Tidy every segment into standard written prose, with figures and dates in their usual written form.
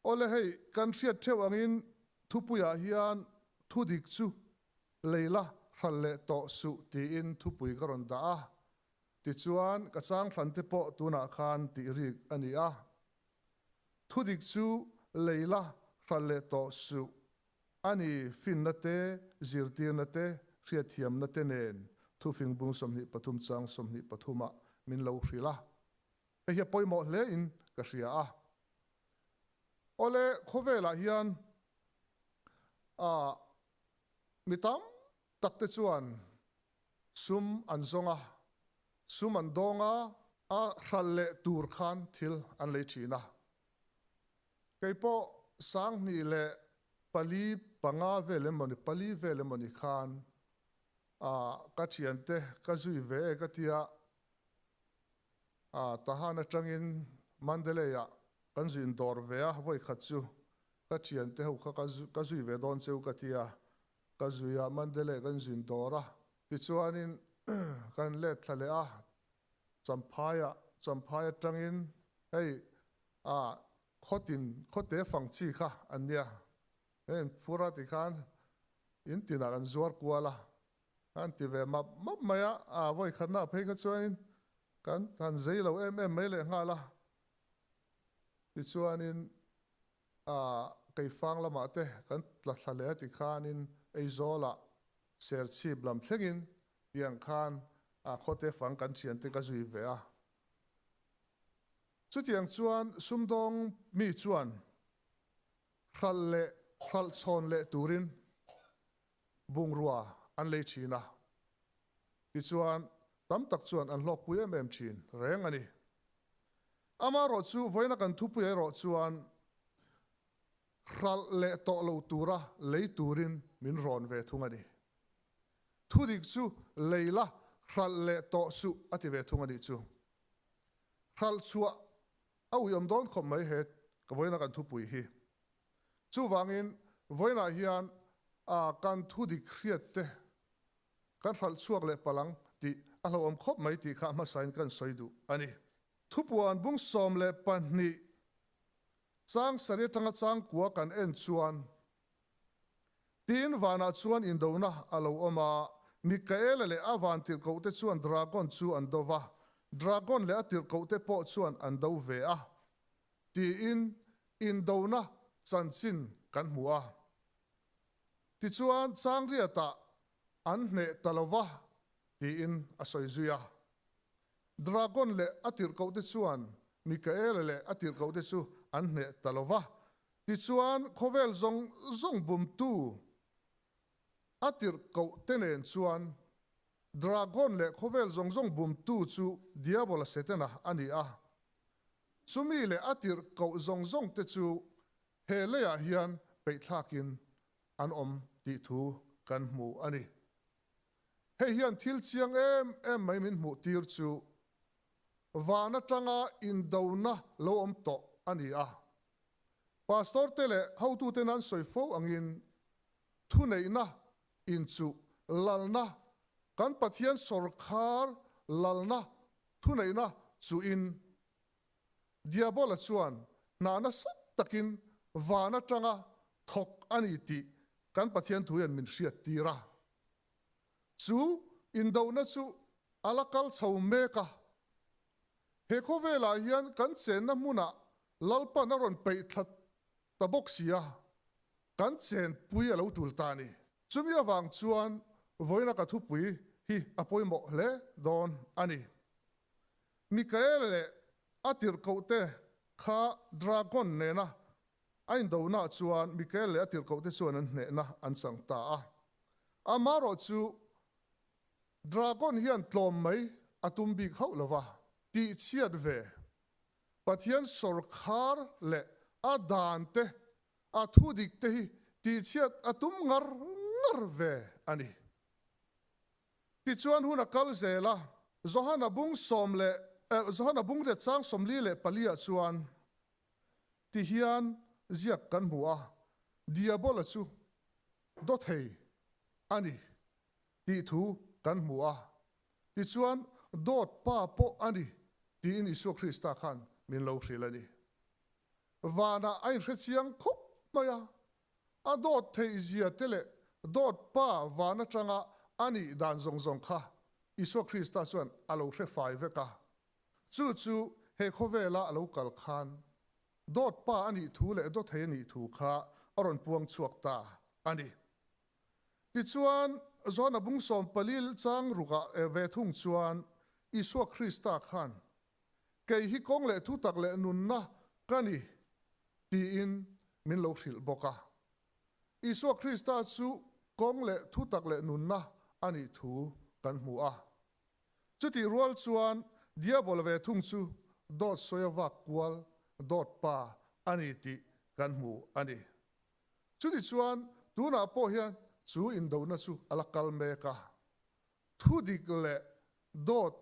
Awle hei, kan hriat theuh angin thupuiah hian thudik chu lei la hralh leh tawh suh tiin thupui ka rawn dah a. Tichuan, ka changthlan te pawh tunah khan tih rik a ni a. Thudik chu lei la hralh leh tawh suh a ni, finna te, zirtirna te, hriatthiamna te nen thufing bung 23 chang 23 ah min lo hrilh a. Hei hi a pawimawh hle in ka hria a. Awle, khawvelah hian mi tam tak te chuan sum an zawng a, sum an dawng a, a hralh leh tur khan thil an lei thin a. Kei pawh 2004, panga vel emawni, pali vel emawni khan ka thiante ka zui ve e ka tia, Tahan atangin Mandalay-ah kan zuin dawr ve a, vawi khat chu ka thiante ho kha ka zui ve dawn cheu ka ti a, ka zui a, Mandalay kan zuin dawr a, tichuanin kan let thla leh a, Champhaiah, Champhai atangin hei khawtin, khawte fang chi kha an nia, hei an phur a tikhan in tinah kan zuar kual a, An ti ve map map mai a, a vawi khatna phei kha chuanin kan han zei lo em em mai leh nghal a. Tichuanin a keifang lamah te kan tla thla leh a tikhanin Aizawlah Serchhip lam thlengin tiang khan a khawte fang kan thiante ka zui ve a. Chutiang chuan sumdawng mi chuan hralh leh hralh chhawn leh turin bungrua an lei thin a, tichuan tam tak chuan an hlawkpui em em thin reng a ni. Amaherawh chu vawiina kan thupui erawh chuan hralh leh tawh lo tura lei turin min rawn ve thung a ni. Thudik chu lei la hralh leh tawh suh a ti ve thung a nih chu. Hralh chhuah a uiawm dawn khawp mai he vawiina kan thupui hi. Chuvangin, vawiinah hian kan thu dik hriat te kan hralh chhuak leh palh ang tih a hlauhawm khawp mai tih kha hmasain kan sawi duh a ni. Thupuan bung 12 chang sarih atanga chang kua kan en chuan, Tin, vanah chuan indona a lo awm a, Mikaela leh a van tirhkohte chuan dragon chu an do va, dragon leh a tirhkohte pawh chuan an do ve a. Tiin indona chanchin kan hmu a. Tichuan Changriatah an hneh ta lo va tiin a sawi zui a. Dragon leh a tirhkohte chuan Mikaela leh a tirhkohte chu an hneh ta lo va. Tichuan khawvel zawng zawng bumtu a tirhkohte nen chuan Dragon leh khawvel zawng zawng bumtu chu Diabola Setana a ni a. Chumi leh a tirh koh zawng zawng te chu he leiah hian peihthlakin an awm tih thu kan hmu a ni. Hei hian thil chiang em em mai min hmuh tir chu van atanga indona lo awm tawh a ni a. Pastor te leh hotuten an sawi fo angin thuneihna inchuh lalna kan Pathian sawrkhar lalna Thuneihna chuhin Diabola chuan hna nasa takin van atanga thawk a ni tih kan Pathian thu hian min hriattir a. Chu indohna chu a la kal chho mek a. He khawvelah hian kan chenna hmunah Lalpan a rawn peih thla ta bawk si a, kan chenpui a lo tul ta a ni. Chumi avang chuan vawiina ka thupui hi a pawimawh hle dawn a ni. Mikael leh a tirhkohte kha dragon nena a indonaah chuan Mikael leh a tirhkohte chuan an hnehna an chang ta a. Amaherawh chu dragon hian tlawm mai a tum bik hauh lova, tihchhiat ve Pathian sawrkhar leh a dante A thu dik te hi tihchhiat a tum ngar ngar ve a ni. Tichuan hun a kal zel a, Johana bung sawm leh Johana bung riat chang 44 ah chuan ti hian ziak kan hmu a, Diabola chu dawthei a ni tih thu kan hmu a, tichuan dawt pa pawh a ni tiin Isua Krista khan min lo hrilh a ni. Vanah a inhre chiang khawp mai a, a dawt theih zia te leh dawt pa van atanga a nih dan zawng zawng kha Isua Krista chuan a lo hre fai vek a. Chu chu he khawvela a lo kal khan dawt pa a nih thu leh dawthei a nih thu kha a rawn puang chhuak ta a ni. Tichuan, Johna bung 14 chang rukah ve thung chuan Isua Krista khan Kei hi kawng leh thutak leh nunna ka ni, tiin min lo hrilh bawk a. Isua Krista chu kawng leh thutak leh nunna a nih thu kan hmu a. Chutih rual chuan Diabola ve thung chu dawt sawi a vak kual dawt pa a ni tih kan hmu a ni. Chutichuan tunah pawh hian chu indona chu a la kal mek a. Thudik leh dawt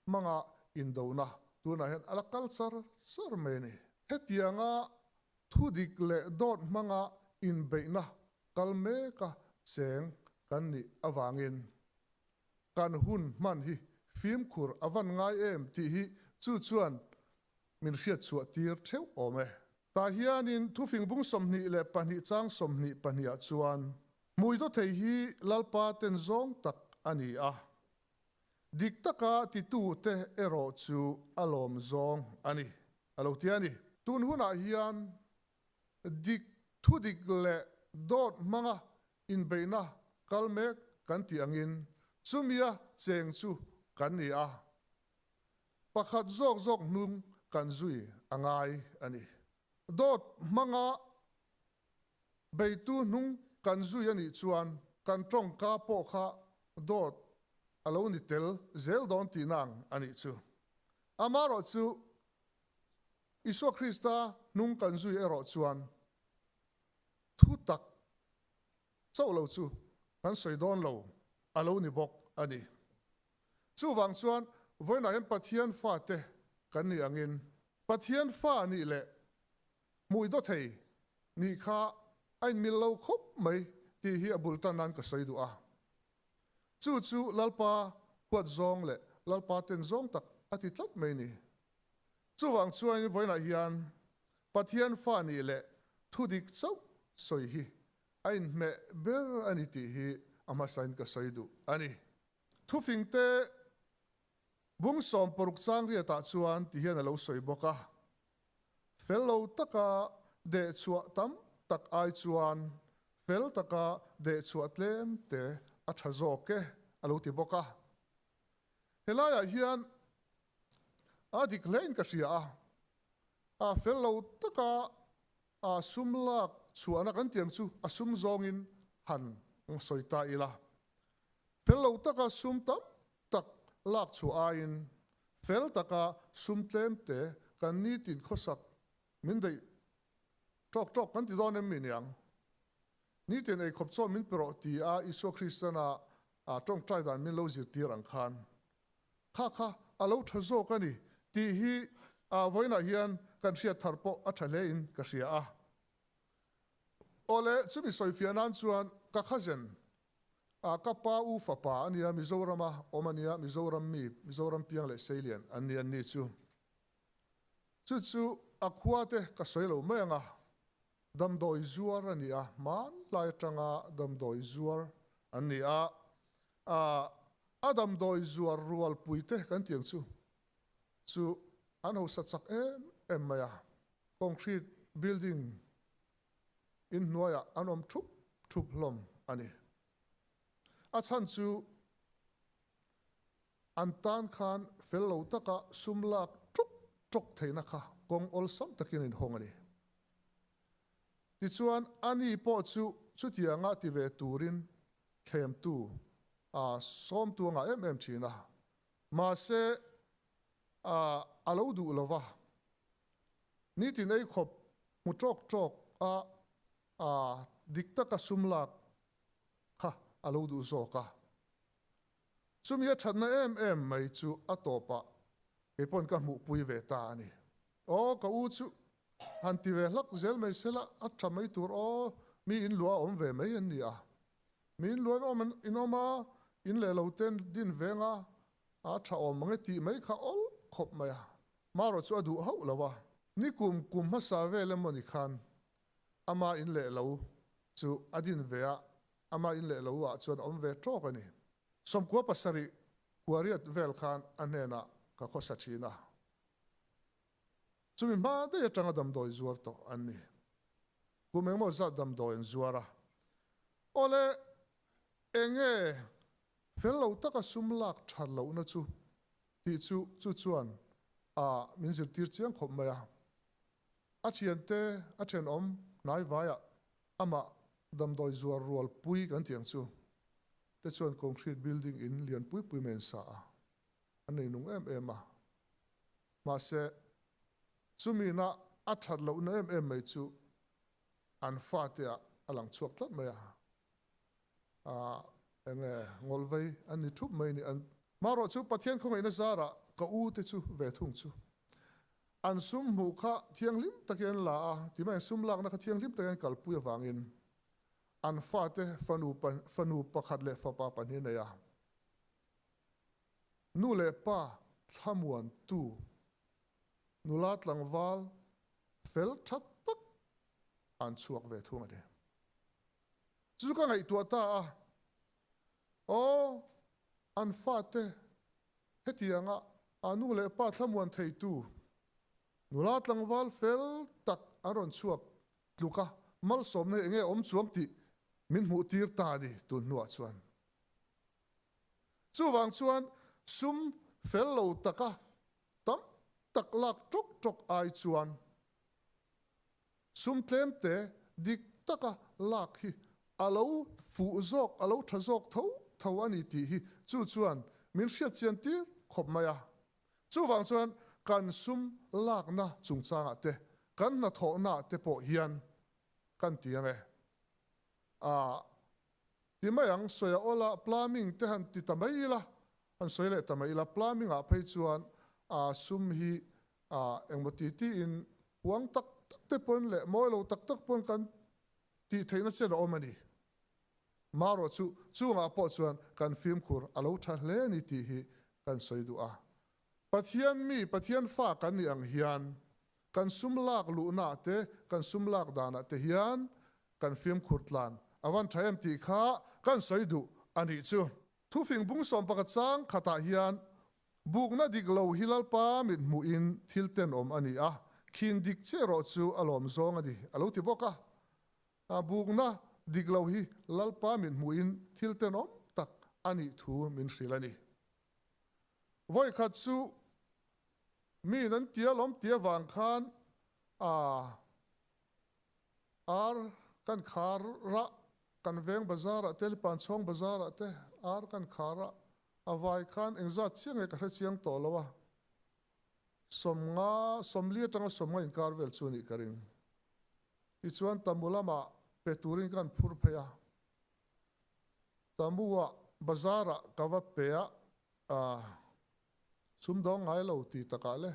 hmanga indona tunah hian a la kal char char mai a ni. Hetianga thudik leh dawt hmanga inbeihna kal meka cheng kan nih avangin kan hun hman hi fimkhur a van ngai em tih hi chu chuan min hriatchhuah tir theuh awm e. Tah hianin thufing bung 22 chang 22 ah chuan hmui dawthei hi Lalpa ten zawng tak a ni a, dik taka titute erawh chu a lawm zawng a ni, a lo ti a ni. Tun hunah hian dik thudik leh dawt hmanga inbeihna kal mek kan tih angin chumia cheng chu kan ni a. Pakhat zawk zawk hnung kan zui a ngai a ni. Dawt hmanga beitu hnung kan zui a nih chuan kan tawngka pawh kha dawt a lo ni tel zel dawn tihna ang a nih chu. Amaherawh chu Isua Krista hnung kan zui erawh chuan thu tak chauh lo chu kan sawi dawn lo a lo ni bawk a ni. Chuvang chuan vawiinah hian Pathian fate kan nih angin Pathian fa nih leh hmui daw thei nih kha a inmil lo khawp mai tih hi a bul tan nan ka sawi duh a. Chu chu Lalpa huat zawng leh Lalpa ten zawng tak a ti tlat mai ni. Chuvang chuan vawiinah hian Pathian fa nih leh thudik chauh sawi hi a inhmeh ber a ni tih hi a hmasain ka sawi duh a ni. Thufingte bung 60 chang riatah chuan ti hian a lo sawi bawk a, Fel lo taka deh chhuah tam tak ai chuan fel taka deh chhuah tlem te a tha zawk e a lo ti bawk a. Helaiah hian a dik hlein ka hria a, a fel lo taka A sum lak chhuahna kan tiang chu a sum zawngin han sawi ta ila. Fel lo taka sum tam tak lak chhuah aiin fel taka sum tlem te kan nitin khawsak min daih tawk tawk kan ti dawn em mi niang? Nitin eikhawp chaw min pe rawh ti a Isua Kristana tawngtai dan min lo zirtir ang khan Kha kha a lo tha zawk a ni tih hi vawiinah hian kan hriat thar pawh a tha hlein ka hria a. Awle, chumi sawifiah nan chuan ka cousin, ka pa u fapa a nia, Mizorama awm a nia, Mizoram mi, Mizoram piang leh seilian an ni an ni chu. Chu chu a khua te ka sawi lo mai ang a, damdawi zuar a ni a, hmanlai atanga damdawi zuar an ni a, A damdawi zuar rualpui te kan tih ang chu chu an hausa chak em em mai a, concrete building in hnuaiah an awm thup thup hlawm a ni. A chhan chu an tan khan fel lo taka sum lak ṭawk ṭawk theihna kha kawng awlsam takin a inhawng a ni. Tichuan ani pawh chu chutianga ti ve turin thlemtu a sawmtu a ngah em em thin a, mahse a lo duh lo va, nitin ei khawp hmu tawk tawk a dik taka sum lak kha a lo duh zawk a. Chumi a thatna em em mai chu a tawpah kei pawn ka hmuhpui ve ta a ni. Aw ka u chu han ti ve hlak zel mai sela a tha mai tur aw, mi in luah a awm ve mai an ni a. Mi in luah in awm in awm a, in leh lo ten din veng a, a tha awm mang e tih mai kha awl khawp mai a. Marawh chu a duh hauh lo a. Nikum kum hmasa vel emaw ni khan ama in leh lo chu a din ve a, ama in leh lo ah chuan a awm ve tawk a ni. 97 kuariat vel khan a hnenah ka khawsa thin a. Chumi hma daih atanga damdawi zuar tawh an ni. Kum engmaw zat damdawi an zuar a. Awle enge fel lo taka sum lak that lohna chu tih chu chu chuan a min zirtir chiang khawp mai a. A thiante a thenawm hnaivaiah amah damdawi zuar rual pui kan tih ang chu te chuan concrete building in lian pui pui mai an sa a, an nei nung em em a. Mahse chumina a that lohna em em mai chu an fate ah a lang chhuak tlat mai a. Ah, enge ngawlvei an ni thup mai ni. An Marawh chu Pathian khawngaihna zarah ka u te chu ve thung chu an sum hmuh kha thianghlim takin an la a, ti mai an sum lakna kha thianghlim takin an kalpui avangin an fate fanu fanu pakhat leh fapa pahnih a nei a. Nu leh pa thlamuantu nula tlangval fel tha tak an chhuak ve thung a ni. Chu ka ngaihtuah ta a, Aw, an fate hetianga a nu leh pa thlamuan theitu nula tlangval fel tak an rawn chhuak tluk a, malsawmna hi enge awm chuang tih min hmuh tir ta a ni tun hnuah chuan. Chuvang chuan sum fel lo taka tam tak lak tawk tawk ai chuan Sum tlemte dik taka lak hi a lo fuh zawk, a lo tha zawk tho tho a ni tih hi chu chuan min hriat chian tir khawp mai a. Chuvang chuan kan sum lakna chungchangah te, kan hnathawhnaah te pawh hian kan ti ang e. A ti mai ang, sawi a awla plumbing te han ti ta mai ila, han sawi leh ta mai ila, plumbing ah phei chuan a sum hi A engmaw ti tiin huang tak tak te pawn leh mawi lo tak tak pawn kan tih theihna chen a awm a ni. Marawh chu chungah pawh chuan kan fimkhur a lo tha hle a ni tih hi kan sawi duh a. Pathian mi, Pathian fa kan nih ang hian kan sum lak luhnaah te, kan sum lak danah te hian kan fimkhur tlan a van tha em tih kha kan sawi duh a nih chu. Thufing bung 11 chang khatah hian Bukna dik lo hi Lalpa mit hmuhin thil tenawm a ni a, khin dik che erawh chu a lawm zawng a ni, a lo ti bawk a. Bukna dik lo hi Lalpa mit hmuhin thil tenawm tak a nih thu min hrilh a ni. Vawikhat chu miin an tia lawm ti avang khan a ar kan khar rah, kan veng bazar ah te, Lipanchhawng bazar ah te ar kan khar a, A vai khan engzat chiah nge ka hre chiang tawh lo a, 50, 40 atanga 50 inkar vel chu a nih ka ring. Tichuan Tamu lamah pe turin ka han phur phei a, Tamu-ah bazar-ah ka va pe a, sumdawng ngai lo ti takah le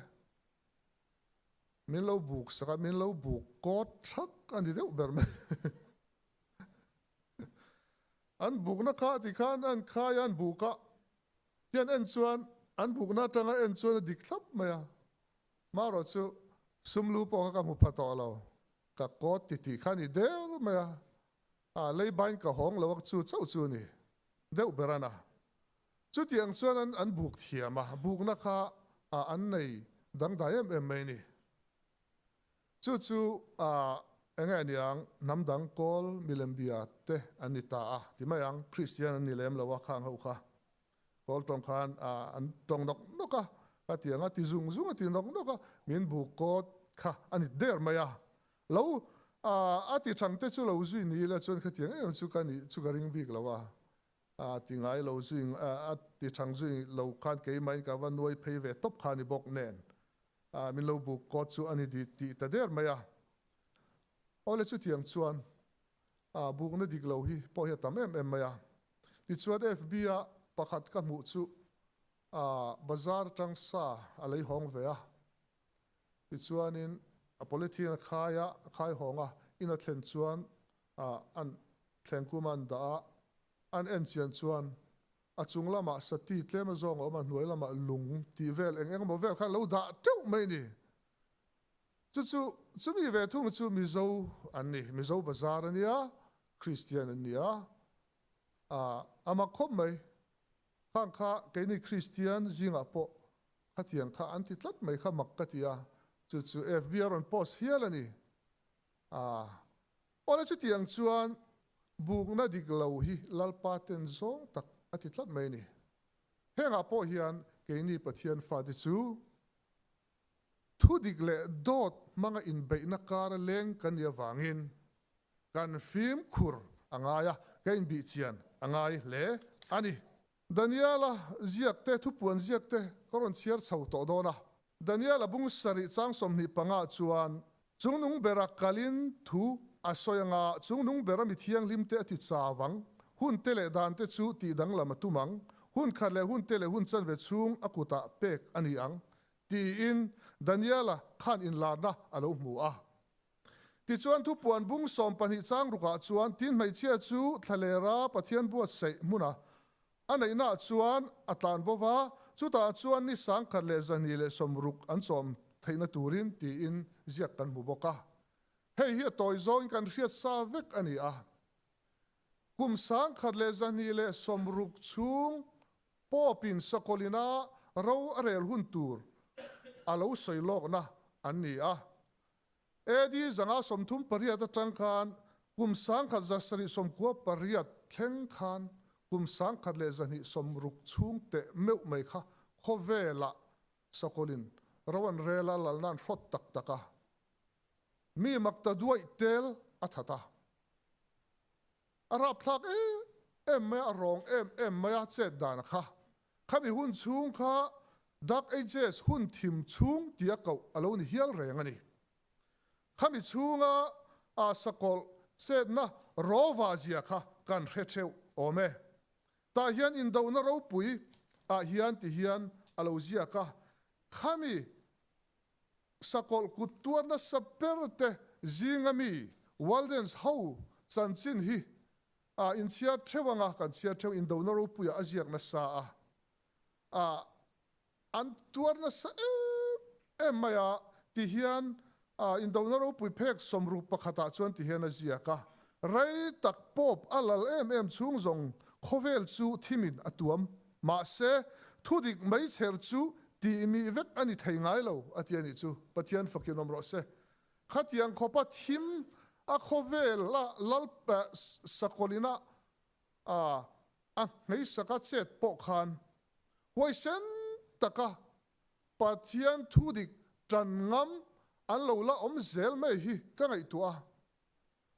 min lo buk sak a, min lo buk kawt thak a ni deuh ber mai. An bukna kha ti khan an khai a, an buk a, hian en chuan an bukna atanga en chuan a dik thlap mai a, marawh chu sum lu pawh kha ka hmu pha tawh lo, ka kawt ti tih kha a ni der mai a, a leibain ka hawng lo a chu chauh chu a ni deuh ber a na. Chutiang chuan an an buk thiam a, bukna kha an nei dangdai em em mai a ni. Chu chu eng nge niang, hnam dang kawl milem bia te an ni ta a ti mai ang, Kristian an ni lem lo a khang ho kha. Kawl tawng khan an tawng nawk nawk a, ka ti ang a ti zung zung a ti nawk nawk a, min bu kawt kha a ni der mai a. Lo a ti thang te chu lo zui ni ila chuan khatiang em chu ka nih chu ka ring bik lo a, a ti ngai lo zui a ti thang zui lo khan keimah in ka va nuai phei ve tawp kha a ni bawk nen. Min lo buk kawt chu a ni tih ta der mai a. Awle chutiang chuan bukna dik lo hi pawh hi a tam em em mai a. Tichuan FB a pakhat ka hmuh chu bazar atang sa a lei hawng ve a. Tichuanin a polythene a khai a, a khai hawng a, in a thlen chuan an thleng kum a an dah a, an en chian chuan A chung lamah sati tlem a zawng a awm a, hnuai lamah lung tih vel eng eng emaw vel kha lo dah teuh mai a ni. Chu chu, chumi ve thung chu Mizo an ni, Mizo bazar a nia, Kristian an ni a, ah, a mak khawp mai. Khang kha keini Kristian zingah pawh khatiang kha an ti tlat mai kha mak ka ti a, chu chu FB a rawn post hial a ni. Ah, awle chutiang chuan bukna dik lo hi Lalpa ten zawng tak a ti tlat mai a ni. Hengah pawh hian keini Pathian fate chu Thu dik leh dawt hmanga inbeihna kara leng kan nih avangin kan fimkhur a ngai a, ka inbihchian a ngai hle a ni. Daniela ziak te, thupuan ziak te ka rawn chhiar chho tawh dawn a. Daniela bung sarih chang 25 ah chuan Chungnung bera kalin thu a sawi anga chungnung bera mi thianghlim te a ti chau ang, hun te leh dan te chu tih danglam a tum ang, hun khat leh hun te leh hun chanve chhung a kutah pek a ni ang Tiin Daniela khan inlarna a lo hmu a. Tichuan thupuan bung 12 chang rukah chuan tin hmeichhia chu thlalera Pathian buatsaih hmuna a neihnaah chuan a tlan bo va, chutah chuan ni 1160 an chawm theihna turin tiin ziak kan hmu bawk a. Hei hi a tawi zawngin kan hriat sa vek a ni a. Kum 1160 chhung Pope-in Sakolina ro a rel hun tur a lo sawi lawkna an ni a. AD 538 atang khan kum 1798 thleng khan kum 1160 chhung teh meuh mai kha khawvelah Sakolin ro an rel a, lalna an hrawt tak tak a. Mi mak ta duaih tel a that a. A rapthlak em em mai a, a rawng em em mai a chet dan a kha. Khami hun chhung kha Dark Ages, hun thim chhung tia koh a lo ni hial reng a ni. Khami chhunga a sakawlh chetna rawva zia kha kan hre theuh awm e. Tah hian indona ropui ah hian ti hian a lo ziak a, khami Sakawlh kut tuar nasa ber te zinga mi Waldens ho chanchin hi a inchhiar theuh anga kan chhiar theuh indona ropuiah a ziak nasa a, a an tuar nasa em em mai a ti hian indona ropui phek 61 ah chuan ti hian a ziak a, rei tak Pope a lal em em chhung zawng khawvel chu thimin a tuam. Mahse, thudik meichher chu tihmih vek a ni thei ngai lo, a ti a nih chu. Pathian fakin awm rawh se. Khatiang khawpa thim a khawvel a lal sakawlina a a hmeisaka chet pawh khan huaisen taka Pathian thudik tan ngam an lo la awm zel mai hi ka ngaihtuah a,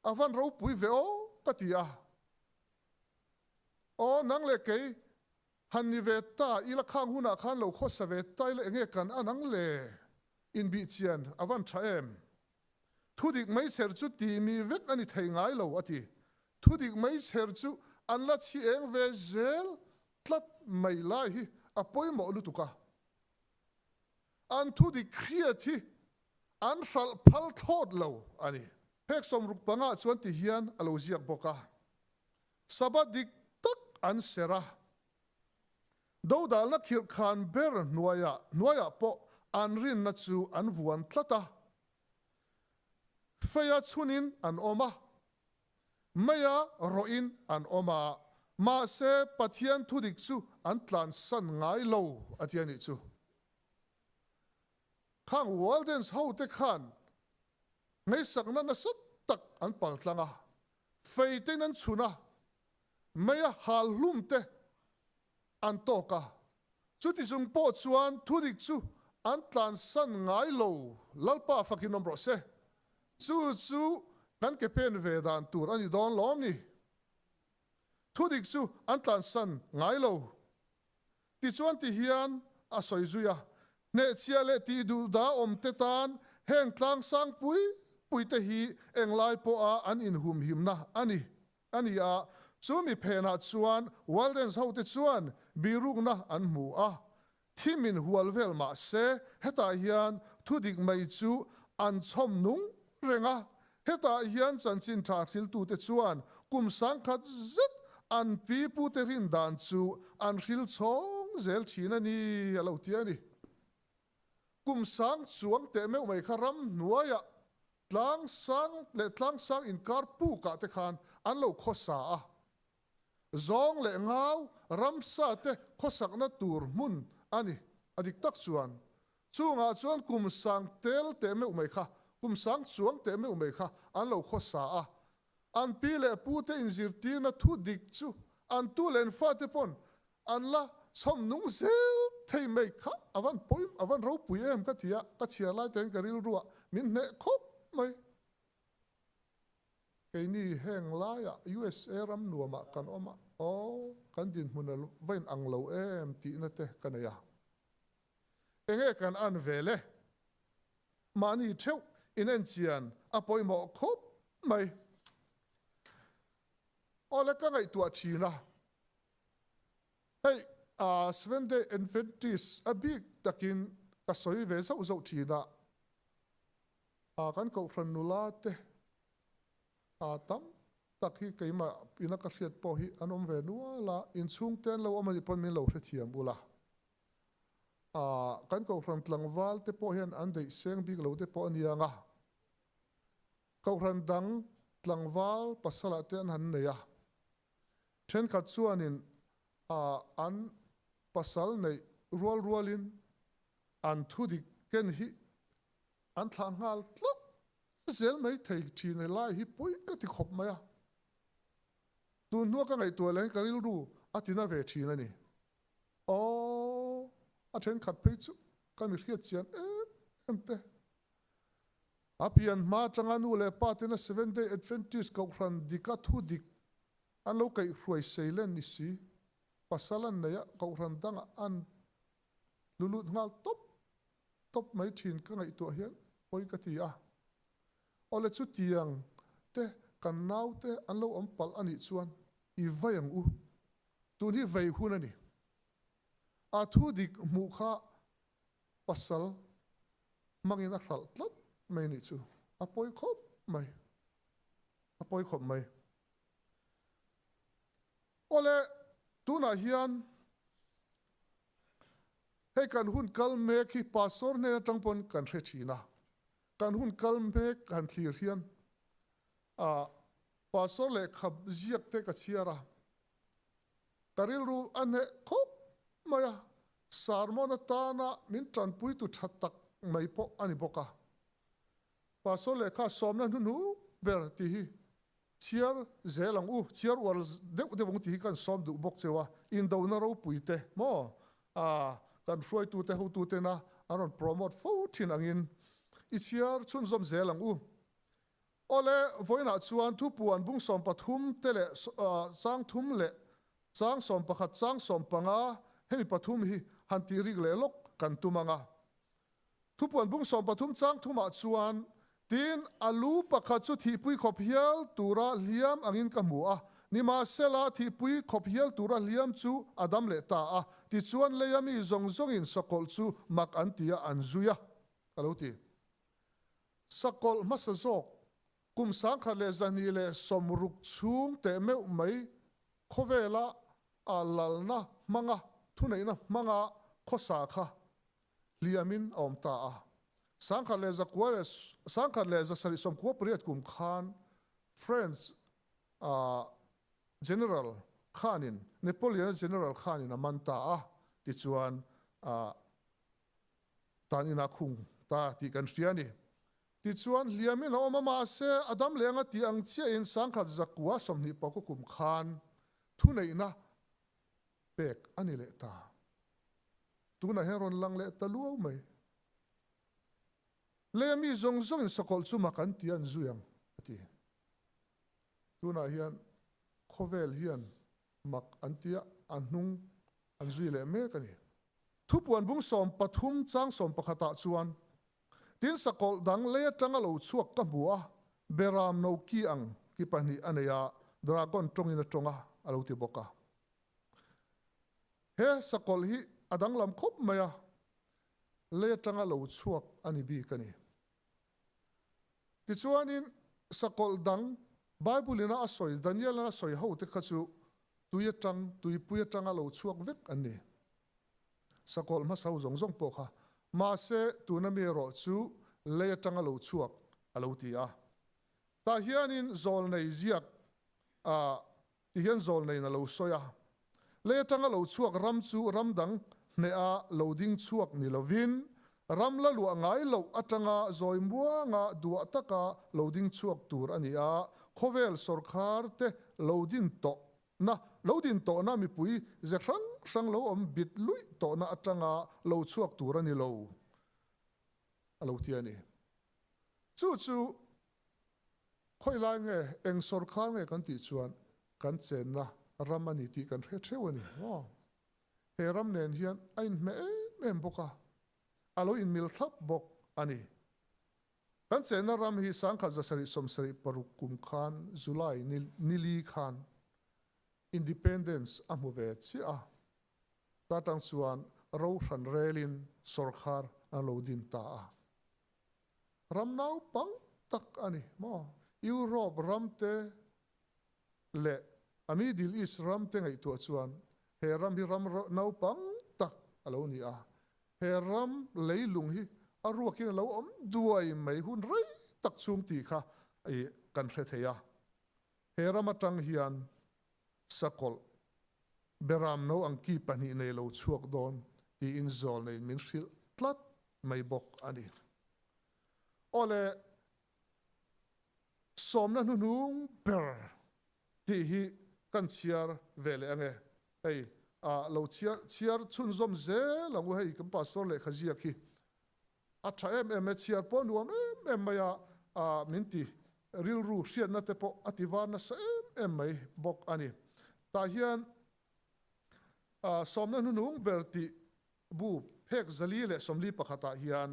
a van ropui ve aw ka ti a. Aw, nang leh kei, han ni ve ta ila khang hunah khan lo khawsa ve ta ila enge kan an ang le? Inbih chian a van tha em? Thudik meichher chu ti mi vek a ni thei ngai lo, a ti. Thudik meichher chu an la chhi eng ve zel tlat mai lai hi a pawimawh lutuk a. An thudik hriat hi an hralh phal thlawt lo a ni. Phek 65 ah chuan ti hian a lo ziak bawk a. Sabbath dik tak an serh a, dodalna khirhkhan ber hnuaiah hnuaiah pawh an rinna chu an vuan tlat a, feia chhunin an awm a, meia rawhin an awm a, mahse Pathian thudik chu an tlansan ngai lo a ti a nih chu. Khang Waldens hote khan ngaihsakna nasa tak an paltlang a, Fei tein an chhun a, meia hal hlum te an tawk a, chuti chung pawh chuan thudik chu an tlansan ngai lo, Lalpa fakin awm rawh se. Chu chu kan ke pen ve dan tur a ni dawn lawm ni? Thudik chu an tlansan ngai lo. Tichuan ti hian a sawi zui a, Hnehchhiah leh tih duh dah awm te tan heng tlang sang pui pui te hi englai pawha an inhumhimna a ni a ni a, chu mi phenah chuan Waldens hote chuan birukna an hmu a, thim in hual vel mah se hetah hian thudik mai chu an chhawm nung reng a, Hetah hian chanchin tha hriltute chuan kum 1000 zet an pi pute rin dan chu an hril chhawng zel thin a ni, a lo ti a ni. Kum sang chuang teh meuh mai kha ram hnuaiah tlang sang leh tlang sang inkar pukah te khan an lo khawsa a. Zawng leh ngau ramsa te khawsakna tur hmun a ni. A dik tak chuan chungah chuan kum sang tel teh meuh mai kha, kum sang chuang teh meuh mai kha an lo khawsa a. An pi leh pu te inzirtirna thu dik chu an tu leh an fate pawn an la chhawm nung zel thei mai kha a van pawi, a van ropui em ka ti a, ka chhiar lai tein ka rilruah min hneh khawp mai. Keini heng laiah USA ram nuamah kan awm a, aw kan dinhmun a va in ang lo em tihna te ka nei a. Enge kan an vel e? Mahni theuh inenchian a pawimawh khawp mai. Awle ka ngaihtuah thin a, hei Seventh Day Adventist a bik takin ka sawi ve zauh zauh thin a, kan kohhran nula te tam tak hi keimah ina ka hriat pawh hi an awm ve nual a, inchhungte an lo awm anih pawn min lo hrethiam ula. Kan kohhran tlangval te pawh hian an deih seng bik lo te pawh a nia ang a. Kohhran dang tlangval pasalah te an han nei a. Thenkhat chuanin an pasal neih rual rualin an thudik ken hi an thlah nghal tlat zel mai thei thin helai hi pawi ka ti khawp mai a. Tun hnua ka ngaihtuah leh hian ka rilru a tina ve thin a ni. Aw, a thenkhat phei chu ka mi hriat chian em em te. A pian hma atanga nu leh pa tena Seventh Day Adventist Kohhran dika thu dik an lo kaihhruai seilen ni si, pasal an nei a, Kohhran dangah an lulut nghal tawp tawp mai thin ka ngaihtuah hian pawi ka ti a. Awle chutiang te kan naute an lo awm palh anih chuan i vai ang u. Tun hi vei hun a ni. A thu dik hmuh kha pasal hmangin a hralh tlat mai nih chu a pawi khawp mai. A pawi khawp mai. Awle, tunah hian hei kan hun kal mek hi pastor hnen atang pawn kan hre thin a. Kan hun kal mek han thlir hian a Pastor lehkha ziak te ka chhiar a, ka rilru a hneh khawp mai a, sermon atana min tanpuitu tha tak mai pawh a ni bawk a. Pastor lehkha sawmna hnuhnung ber tih hi chhiar zel ang u, chhiar uar deuh deuh ang tih hi kan sawm duh bawk cheu a, indona ropui te maw kan hruaitute hotutena an rawn promote fo thin angin i chhiar chhunzawm zel ang u. Awle, vawiinah chuan thupuan bung 13 te leh chang thum leh chang 11 chang 15 hemi pathum hi han tih rik leh lawk kan tum ang a. Thupuan bung 13 chang thumah chuan, Tin, a lu pakhat chu thihpui khawp hial tura hliam angin ka hmu a, nimahsela thihpui khawp hial tura hliam chu a dam leh ta a, tichuan leia mi zawng zawngin sakawlh chu mak an ti a, an zui a, a lo ti. Sakawlh hmasa zawk, kum 1260 chhung teh meuh mai khawvela a lalna hmanga thuneihna hmanga khawsa kha hliamin a awm ta a. Sangkhat leh zakua leh 1798 kum khan French General khanin Napoleon-a General khanin a man ta a, tichuan tan inah khung ta tih kan hria a ni. Tichuan, hliamin a awm a, mahse, a dam leh anga tih ang chiahin 1129 kum khan thuneihna pek a ni leh ta. Tunah hian rawn lang leh ta luau mai. Leia mi zawng zawngin sakawlh chu mak an ti a, an zui ang, a ti. Tunah hian khawvel hian mak an ti a, a hnung an zui leh mek a ni. Thupuan bung 13 chang 11 ah chuan, Tin sakawlh dang lei atanga lo chhuak ka hmu a, beram no ki ang ki pahnih a nei a, dragon tawngin a tawng a, a lo ti bawk a. He sakawlh hi a danglam khawp mai a, lei atanga lo chhuak a ni bik a ni. Tichuanin sakawlh dang Bible-in a sawi, Daniel-an a sawi ho te kha chu tui atang, tuipui atanga lo chhuak vek an ni. Sakawlh hmasa ho zawng zawng pawh kha. Mahse, tuna mi erawh chu lei atanga lo chhuak a lo ti a. Tah hianin zawlnei ziak ah ti hian zawlneiin a lo sawi a. Lei atanga lo chhuak ram chu ram dang hneha lo ding chhuak ni lovin, ram la luah ngai loh atanga zawi muanga duah taka lo ding chhuak tur a ni a, khawvel sawrkhar te lo din tawh na, lo din tawhna mipui ze hrang hrang lo awm bit luih tawhna atanga lo chhuak tur a ni lo, a lo ti a ni. Chu chu Khawi lai nge, eng sawrkhar nge kan tih chuan kan chenna ram a ni tih kan hre theuh a ni maw? He ram nen hian a inhmeh em em bawk a, a lo inmil thlap bawk a ni. Kan chenna ram hi 1776 kum khan July nili khan Independence a hmu ve chiah a, ta tang chuan ro hran relin sawrkhar an lo din ta a. Ram naupang tak a ni maw? Europe ram te leh a Middle East ram te ngaihtuah chuan he ram hi ram naupang tak a lo ni a. He ram leilung hi a ruakin a lo awm duai mai hun rei tak chhung tih kha kan hre thei a. He ram atang hian sakawlh beram no ang ki pahnih nei lo chhuak dawn tiin zawl neiin min hrilh tlat mai bawk a ni. Awle, sawmna hnuhnung ber tih hi kan chhiar ve leh ange. Hei, ah, lo chhiar chhiar chhunzawm zel ang u hei kan pastor lehkha ziak hi. A tha em em e, chhiar pawh nuam em em mai a, ah, min ti rilru hriatna te pawh a ti var nasa em em mai bawk a ni. Tah hian, ah, sawmna hnuhnung ber tih Bu phek 441 ah hian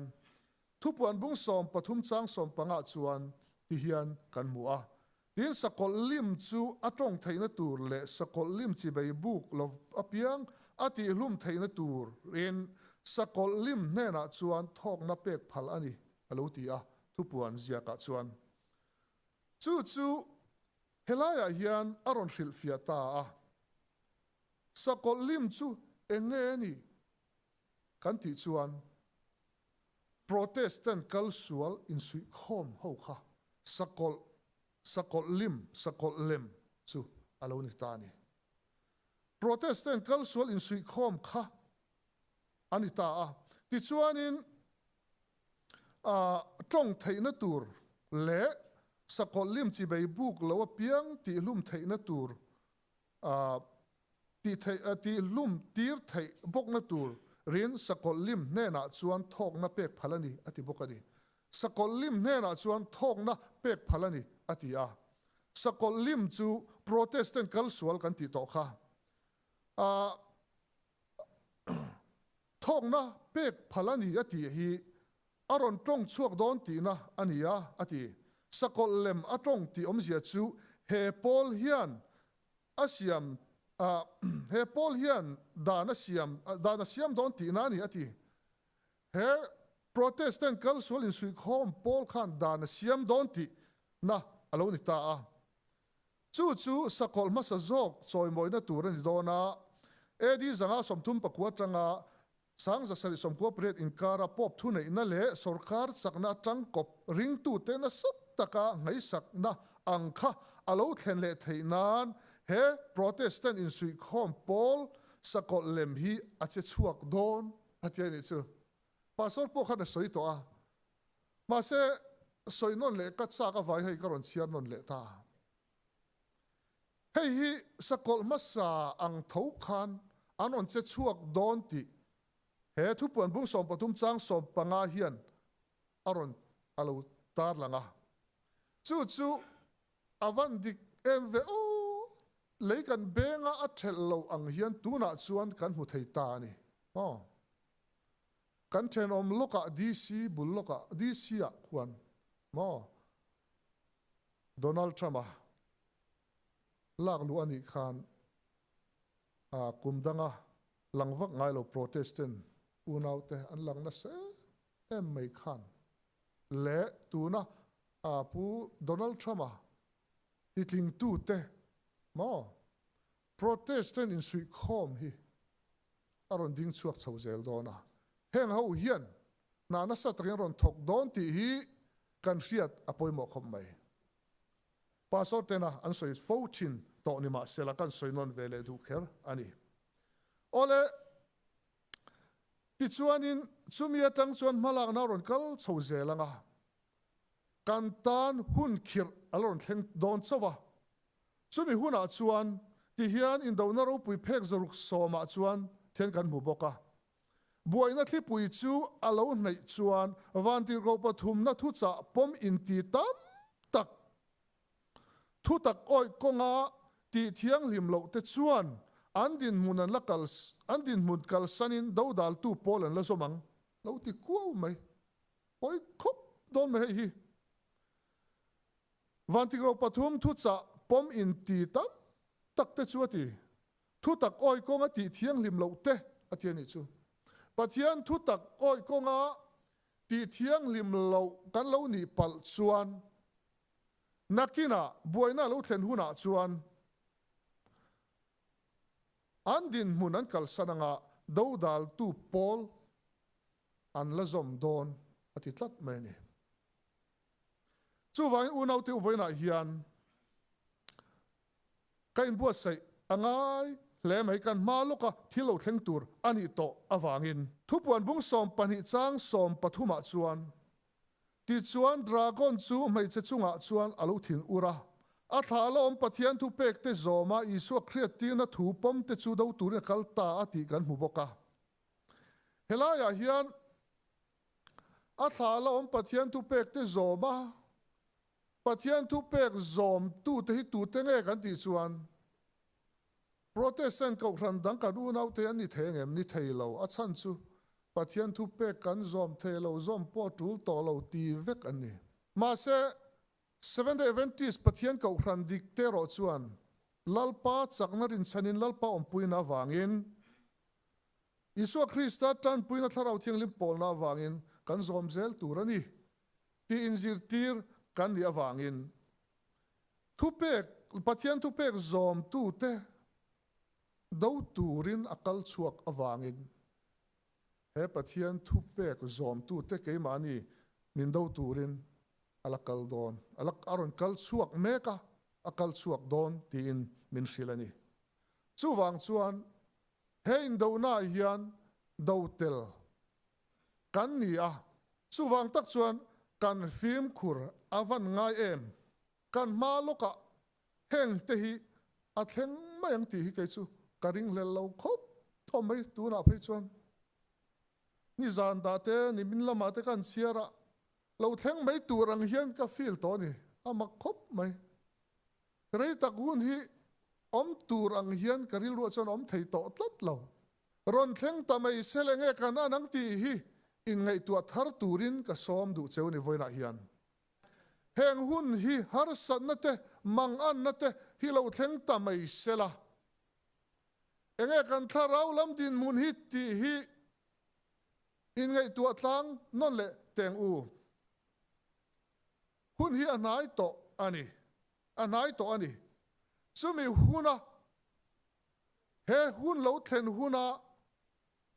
thupuan bung 13 chang 15 chuan ti hian kan hmu a, Tin sakawlh lim chu a tawng theihna tur leh sakawlh lim chibei buk lo apiang a tihhlum theihna turin sakawlh lim hnenah chuan thawkna pek phal a ni, a lo ti a, thupuan ziakah chuan. Chu chu helaiah hian a rawn hrilhfiah ta a. Sakawlh lim chu eng nge a nih kan tih chuan Protestant kal sual insuihkhawm ho kha sakawlh, sakawlh lim, sakawlh lem chu a lo ni ta a ni. Protestant kal sual insuihkhawm kha a ni ta a. Tichuanin tawng theihna tur leh sakawlh lim chibei buk lo apiang tihhlum theihna tur Tih theih, tih hlum tir theih bawkna tur rin sakawlh lim hnenah chuan thawkna pek phal a ni, a ti bawk a ni. Sakawlh lim hnenah chuan thawkna pek phal a ni, a ti a. Sakawlh lim chu Protestant kal sual kan tih tawh kha. Thawkna pek phal a ni a tih hi a rawn tawng chhuak dawn tihna a ni a, a ti. Sakawlh lem a tawng tih awmzia chu he pawl hian a siam a, he pawl hian dan a siam dan a siam dawn tihna a ni, a ti. He Protestant kal sual insuihkhawm pawl khan dan a siam dawn tihna a lo ni ta a. Chu chu sakawlh hmasa zawk chawimawina tur a ni dawn a, AD 539 atanga 1798 inkara Pope thuneihna leh sorkar chakna atang kawp ringtute nasa taka ngaihsakna ang kha a lo thlen leh theih nan he Protestant insuihkhawm pawl sakawlh lem hi a che chhuak dawn a ti a nih chu. Pastor pawh khan a sawi tawh a, mahse sawi nawn leh ka chak avai hei ka rawn chhiar nawn leh ta. Hei hi sakawlh hmasa ang tho khan an rawn che chhuak dawn tih he thupuan bung 13 chang 15 hian a rawn a lo tarlang a. Chu chu a van dik em ve aw, lei kan benga a thelh lo ang hian tunah chuan kan hmu thei ta a ni maw? Kan thenawm lawkah DC bul lawkah DC ah khuan maw? Donald Trump-a lak luh a nih khan kum danga lang vak ngai lo Protestant unaute an lang nasa em em mai khan leh tuna Pu Donald Trump-a titlingtute maw Protestant insuihkhawm hi a rawn ding chhuak chho zel dawn a, heng ho hian. Hna nasa takin a rawn thawk dawn tih hi kan hriat a pawimawh khawp mai. Pastor tena an sawi fo thin tawh ni mahsela kan sawi nawn ve leh duh kher a ni. Awle, tichuanin chumi atang chuan hmalakna a rawn kal chho zel ang a, kan tan hun khirh a la rawn thleng dawn chauh a. Chumi hunah chuan tihian indona ropui phek zaruk sawmah chuan thian kan hmu bawk a. Buaina thlipui chu a lo hnaih chuan vantirhkoh pathumna thuchah pawm inti tam tak, thutak awih kawnga tih thianghlim loh te chuan an dinhmun an la kal an dinhmun kalsanin dodaltu pawl an la zawm ang lo ti kuau mai. Pawi khawp dawn mai hei hi. Vantirhkoh pathum thuchah pawm inti tam tak te chu a ti. Thutak awi kawnga tih thianghlim loh te a ti a nih chu. Pathian thutak awi kawnga tih thianghlim loh kan lo nih palh chuan nakinah buaina a lo thlen hunah chuan an dinhmun an kalsan anga dodaltu pawl an la zawm dawn a ti tlat mai a ni. Chuvangin unaute uvawiinah hian Ka inbuatsaih a ngai hle mai, kan hma lawka thil lo thleng tur a nih tawh avangin. Thupuan bung 12 chang 13 ah chuan, Tichuan dragon chu hmeichhe chungah chuan a lo thin ur a, a thla la awm Pathian thupek te zawma Isua hriattirna thu pawm te chu do turin a kal ta a tih kan hmu bawk a. Helaiah hian a thla la awm Pathian thupek te zawma Pathian thupek zawmtute hi tute nge kan tih chuan Protestant kohhran dang kan unaute an ni thei angem? Ni thei lo. A chhan chu Pathian thupek kan zawm thei lo, zawm pawh tul tawh lo ti vek an ni. Mahse, Seventh-day Adventist Pathian kohhran dik te erawh chuan Lalpa chakna rinchhanin Lalpa awmpuina avangin Isua Krista tanpuina Thlarau Thianghlim pawlna avangin kan zawm zel tur a ni. Tih inzirtir kan nih avangin thupek, Pathian thupek zawmtute do turin a kal chhuak avangin he Pathian thupek zawmtute keimahni min do turin a la kal dawn, a la a rawn kal chhuak mek a, a kal chhuak dawn tiin min hrilh a ni. Chuvang chuan he indonaah hian do tel Kan ni a, chuvang tak chuan kan fimkhur a van ngai em? Kan hma lawkah heng te hi a thleng mai ang tih hi kei chu ka ringhlel lo khawp tawh mai tunah phei chuan nizan dah te nimin lamah te kan chhiar a, lo thleng mai tur ang hian ka feel tawh a ni, a mak khawp mai. Rei tak hun hi awm tur ang hian ka rilruah chuan awm thei tawh tlat lo. Rawn thleng ta mai se le nge kan an ang tih hi inngaihtuah thar turin ka sawm duh cheu ni vawiinah hian. Heng hun hi harsatna te, manganna te hi lo thleng ta mai se la. Enge kan thlarau lam dinhmun hi tih hi inngaihtuah tlang nawn leh teng u. Hun hi a hnai tawh a ni. A hnai tawh a ni. Chumi huna He hun lo thlen huna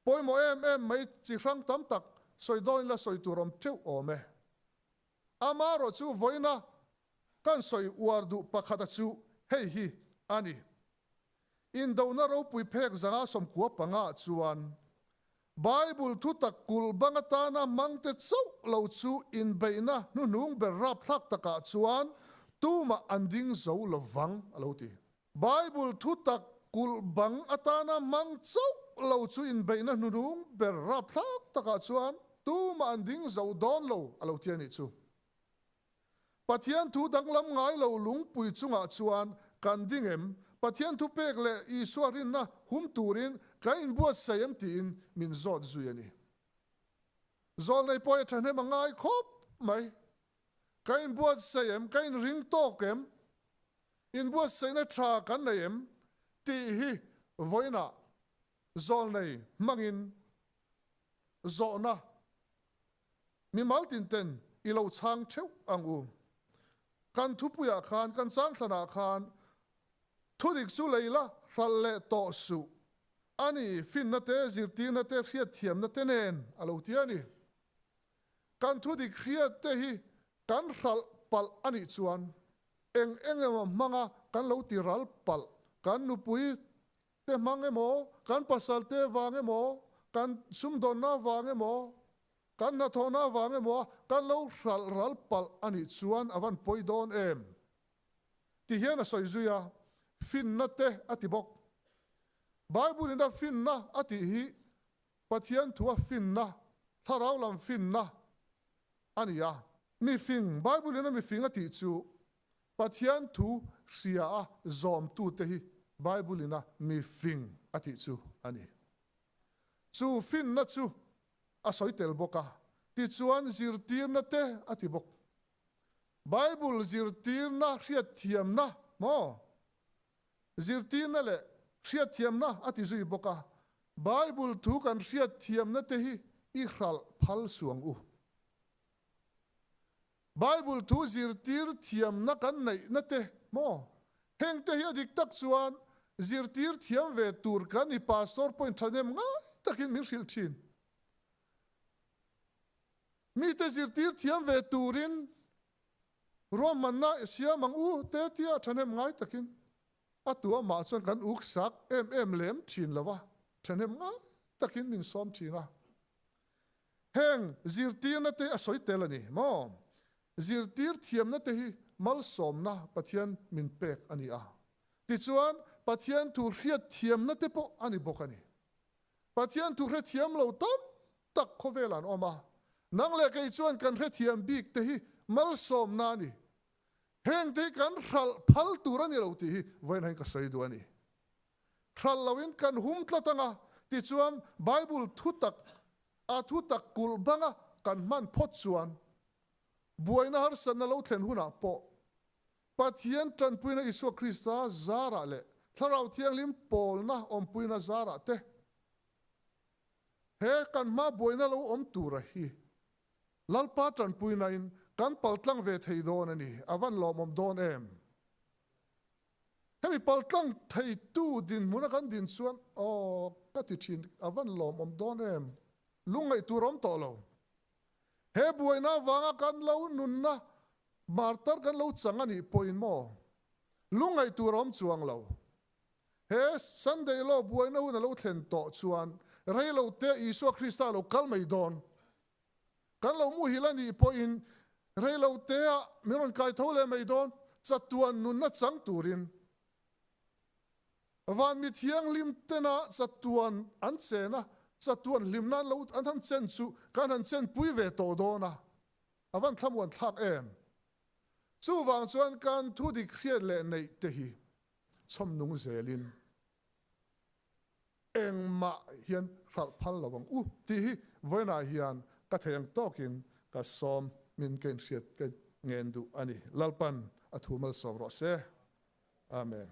pawimawh em em mai chi hrang tam tak sawi dawn ila sawi tur awm teuh awm e. Amaherawh chu vawiina kan sawi uar duh pakhata chu hei hi a ni. Indona ropui phek zanga 95 ah chuan Bible thutak kulh bang atana hmangte chauh lo chu inbeihna hnuhnung ber rapthlak takah chuan tumah an ding zo lovang a lo ti. Bible thutak kulh bang atana hmang chauh lo chu inbeihna hnuhnung ber rapthlak takah chuan tumah an ding zo dawn lo a lo ti a nih chu. Pathian thu danglam ngai lo lungpui chungah chuan kan ding em? Pathian thu pek leh Isua rinna hum turin kan inbuatsaih em tiin min zawt zui a ni. Zawlnei pawh hi thahnem a ngai khawp mai. Ka inbuatsaih em? Ka inring tawk em? Inbuatsaihna tha kan nei em? Tih hi vawiinah zawlnei hmangin zawhna mimal tinten i lo chhang theuh ang u. Kan thupuiah khan, kan changthlanah khan thudik chu lei la hralh leh tawh suh a ni, finna te, zirtirna te, hriatthiamna te nen a lo ti a ni. Kan thudik hriat te hi kan hralh palh a nih chuan eng eng emaw hmanga kan lo ti ral palh, kan nupui te hmang emaw, kan pasal te vang emaw, kan sumdawnna vang emaw, kan hnathawhna vang emaw a kan lo hralh ral palh a nih chuan a van pawi dawn em? Ti hian a sawi zui a, finna te a ti bawk. Bible in a finna a tih hi Pathian thua finna, thlarau lam finna a ni a. Mi fing, Bible in a mi fing a tih chu Pathian thu hria a zawmtute hi Bible in a mi fing a tih chu a ni. Chu finna chu a sawi tel bawk a, tichuan zirtirna te a ti bawk. Bible zirtirna hriatthiamna maw? Zirtirna leh hriatthiamna a ti zui bawk a, Bible thu kan hriatthiamna te hi i hralh phal suang u. Bible thu zirtir thiamna kan neihna te maw? Heng te hi a dik tak chuan zirtir thiam ve tur kan i pastor pawhin thahnem ngai takin min hrilh thin. Mite zirtir thiam ve turin Ruahmanna i siam ang u te tia thahnem ngai takin a tu amah chuan kan uk sak em em lem thin lo a, thahnem ngai takin min sawm thin a. Heng zirtirna te a sawi tel a ni maw? Zirtir thiamna te hi malsawmna Pathian min pek a ni a. Tichuan Pathian thu hriat thiamna te pawh a ni bawk a ni. Pathian thu hrethiam lo tam tak khawvel an awm a, nang leh kei chuan kan hrethiam bik te hi malsawmna a ni. Heng te hi kan hralh phal tur a ni lo tih hi vawiin hian ka sawi duh a ni. Hralh loin kan hum tlat ang a, tichuan Bible thu tak a thu tak kulh banga kan hman phawt chuan buaina harsatna lo thlen hunah pawh Pathian tanpuina Isua Krista zarah leh Thlarau Thianghlim pawlna awmpuina zarah te he kan hma buaina lo awm tura hi Lalpa tanpuinain kan paltlang ve thei dawn a ni, a van lawmawm dawn em? Hemi paltlang theitu dinhmuna kan din chuan aw ka ti thin, a van lawmawm dawn em? Lungngaih tur a awm tawh lo. He buaina avanga kan lo nunna martar kan lo chang a nih pawhin maw lungngaih tur a awm chuang lo. He Sunday Law buaina hun a lo thlen tawh chuan rei lo te Isua Krista a lo kal mai dawn. Kan lo muhil a nih pawhin rei lo teah min rawn kai tho leh mai dawn chatuan nunna chang turin. Van mi thianghlim tena chatuan an chen a, chatuan hlimna an lo an han chen chu kan han chen pui ve tawh dawn a, a van thlamuan thlak em? Chuvang chuan kan thu dik hriat leh neih te hi chhawm nung zelin engmah hian hralh phal lo ang u tih hi vawiinah hian ka thei ang tawkin ka sawm min ka inhriat ka ngen duh a ni. Lalpan a thu malsawm rawh se. Amen.